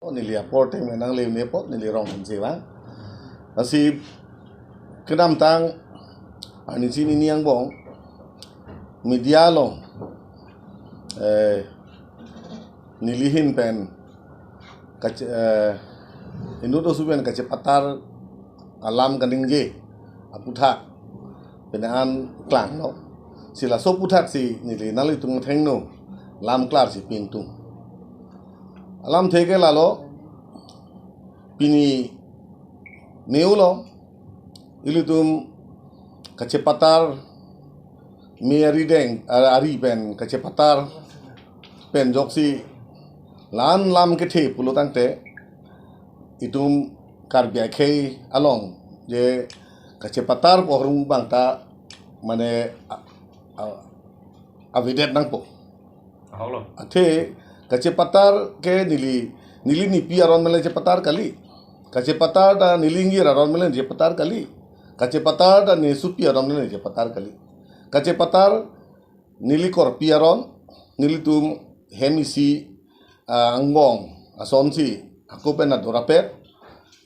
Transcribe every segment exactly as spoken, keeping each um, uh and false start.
Oh, neli apor teng menang le ne apot neli rong pensi bang. Lasi kedamtang arni si nini angbong media along, eh, neli ahin pen kache-, eh, inut oso pen kachepatar alam kaningje aputhak pine an klanglo. Si laso aputhak si neli nanglitum athengno lam klar si pingtung. Alamthe ke lalo, pini me-olo, ilitum kachepatar me ari deng, a-, ari pen kachepatar pen ajoksi la-an lam kethe pulo tangte itum Karbi akhei along je kachepatar pu ahormu abang ta mane a-, a-, avedet nangpo. Ahoklo. Athe kachepatar ke neli, neli nipi aron mele chepatar kali. Kachepatar ta neli ingjir aron mele chepatar kali. Kachepatar ta nesopi aron mele chepatar kali. Kachepatar neli korpi aron, nelitum hem isi, ah, angbong asonsi ako pen adorapet.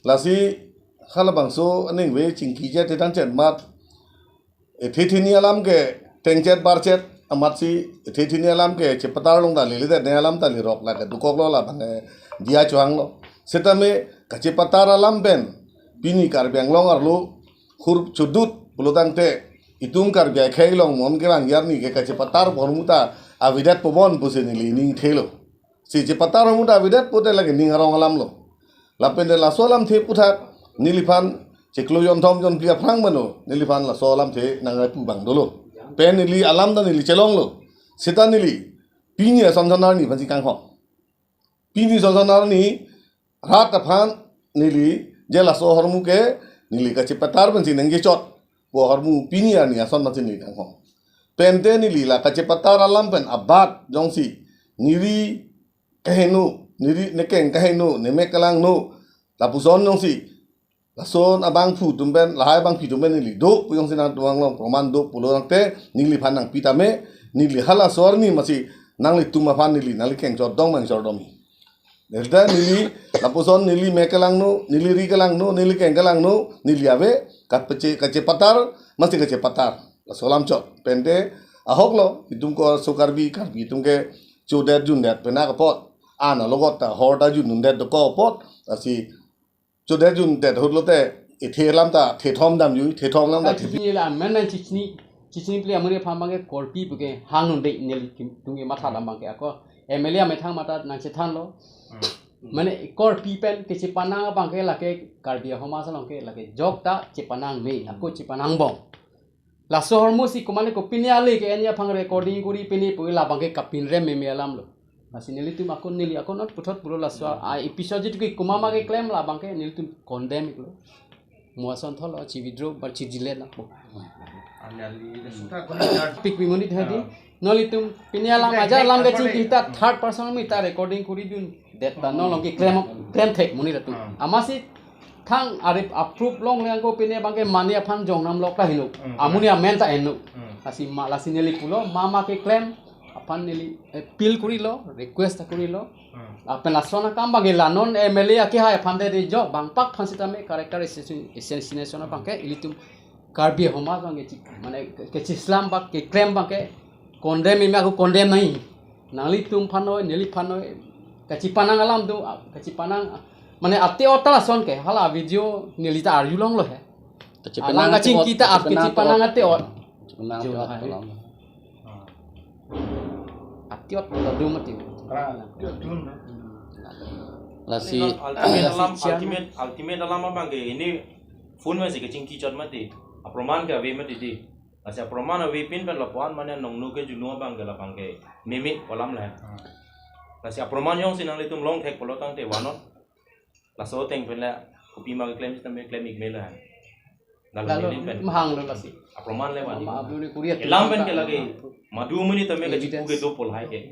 Lasi halabangso aningve chingki chet tetan chet mat, ethe thini alam ke tengchet barchet amatsi ethe thini alam ke chepatar long ta lele det ne alam ta lerok la ke dokoklo, labang ke diya chohanglo. Setame kachepatar alam pen pini Karbi Anglong arlo hur chodut pulo tangte itum Karbi akhei along mon kevang arni ke kachepatar ahormu ta avedetpo bon pusi neli ning thelo. Si chepatar ahormu ta avedetpo te lake ning arong alamlo. Lapen te laso alamthe aputhak neliphan chiklo jonthom jonphli aphrang mano neliphan laso alamthe nangrai pu abang dolo. Pen neli alam ta neli chelonglo. Seta neli pini ason son arni aphansi kanghon. Pini ason son arni rat aphan neli je laso ahormu ke neli kachepatar pensi nangkechot pu ahormu pini arni ason pensi neli kanghon. Pen te neli la kachepatar alam pen abat jongsi neri kaheno, neri nekeng kaheno, nemek kelangno, lapuson jongsi lason abangphu atum pen, lahai abangpi atum pen neli do pu jongsi nangtum along proman do pulo tangte neliphan nangpi tame, neli halaso arni masi nanglitum aphan neli nangli kengchot dong mangchor domi. Neta neli lapuson neli mek kelangno, neli ri kelangno, neli keng kelangno, neli ave kapache, kachepatar masi kachepatar. Laso alam chot. Pen te ahoklo, itum ko so Karbi, Karbi atum ke chodet jundet penak apot, an alogot ta hor ta jundundet dokok apot, lasi chodet jundet ahut lote ethe alam ta thethom damjui, thethom alam ta thepi. Chini la men men chichini, chichini pli amuri aphan abang ke korpi pu ke hang nunde nelitum ke matha alam abang ke ako M L A amethang mata nangchethanlo. Mane korpi pen kachepanang abang ke lake Karbi ahoma salong ke lake jok ta chepanang me, ako chepanang bom. Laso ahormu si komane ko pini ale ke enya aphang recording kuri pini pu labang ke kapinrem meme alamlo. Lasi nelitum ako neli ako not puthot pulo laso a episode jitu ke komat ma keklem labang ke nelitum condemn iklo. Mo ason tholo chi withdraw ba chi delete na po. Pik bi monit hadi. Nelitum pini alam aja alam ke chingki ta third person mi ta recording kuri dundet ta non along keklem klem thek monit atum. Amatsi thang arip approve longle ako pini abang ke mane aphan jongnam lok ta heno. Amuni amen ta heno. Lasi ma lasi neli pulo mama keklem aphan neli appeal kurilo, request kurilo. Lapen lason akam abang ke la non M L A akehai aphan te de jo bang pak aphan sitame character assassin-, assassination abang ke ilitum Karbi ahoma abang ke chi, mane ke, kechislam bak keklem abang ke condemn imi ako condemn nai. Nanglitum aphan noi, neli aphan noi. Kachepanang alam do, kachepanang, mane ate ot ta lason ke, hala video neli ta arjulonglo he. Kachepanang alang kachingki ta ap kachepanang kachepanang ate ot. Kachepanang jo ate ot hai. Alam. Ate ot ta do mati. Lasi ultimate alam, ultimate, ultimate alam abang ke ini phone masi kachingki chot mati. Aproman ke ave mati di. Lasi aproman ave pin pen lapuan mane nongnu ke junu abang ke labang ke meme alam le. Lasi aproman jongsi nanglitum long thek pulo tangte vanon. Laso ateng pen le kopi ma keklem sitame klem ik me le. Lalo lalo neli pen mahang lo lasi. Aproman le vani. Ma ablu ni kuriat. Elam pen ke lagi. Madu muni tame ke chipu ke do pol hai ke.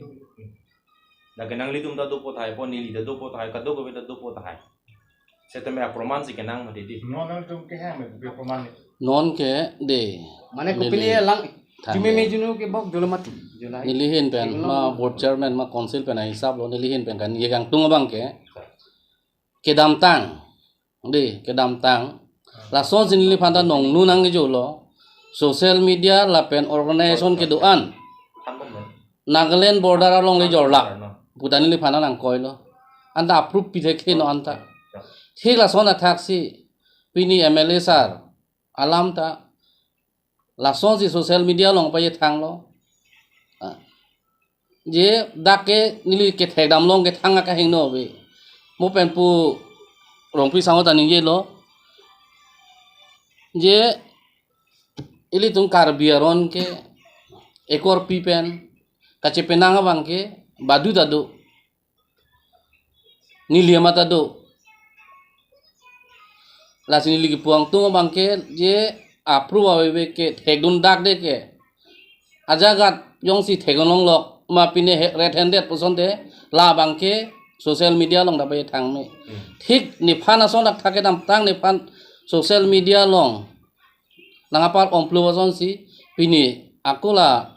Lake nanglitum ta dopo tahai po, neli ta dopo tahai, kadokave ta dopo tahai. Setame aproman si kenang mati di. Non nangtum ke hem be proman ni. Non ke de. Mane neli kopine lang than jume de. Me junu ke bok dolo mati. Julai. Neli ahin pen ma board chairman ma council pen ahisap lo neli ahin pen kan ye kangtung abang ke. kedamtang, dei, kedamtang, lasonsi neliphan ta nongnu nangkejolo, social media lapen organization kedo-an Nagaland border along le jorlak pu ta neliphan nangkoilo. Anta approve pithekthe non anta. Thik lason athaksi pini M L A sir alam ta lasonsi social media along pachethanglo. Ah. Je dak ke neli kethekdam along kethang akahingno ave. Mo pen pu Rongpi Sangho ta ningjelo. Je ilitum Karbi aron ke ekorpi pen kachepenang abang ke badu ta do. Neli amat ta do. Lasi neli kepu angtung abang ke je approve ave ke thekdun dak de ke. Ajagat jongsi thekdun longlok ma pine he-, red handed puson de labang ke social media along ta pachethang me. Hmm. Thik nephan ason dak thak kedamtang nephan social media along nangkapar omplu asonsi pini ako la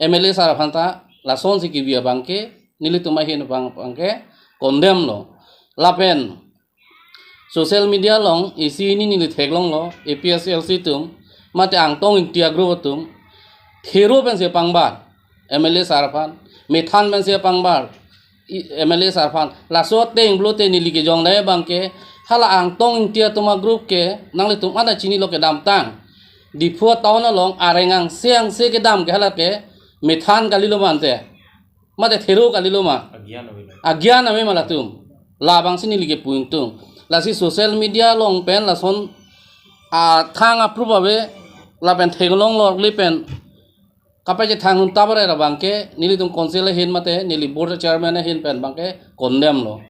M L A sir aphan ta lasonsi kebi abang ke nelitum ahin abang, abang ke condemn lo. Lapen social media along isi hini neli theklonglo A P H L C atum mate Angtong Ingti a-group atum thero pensi pangbar M L A sir aphan, methan pensi pangbar i-, M L A sir aphan. Laso ateng pulote neli kejongdam abang ke hala Angtong Ingti atum a-group ke nanglitum anta chinilo kedamtang Diphu town along areng angse angse kedam ke hala ke methan kalilo ma ante. Mate thero kalilo ma. Agyan ave ma. Agyan ave ma latum. Labangsi neli kepu ingtung. Lasi social media along pen lason athang approve ave lapen theklong lorli pen kapachethang un tabar era abang ke nelitum council ahin mate neli board chairman ahin pen abang ke condemn lo.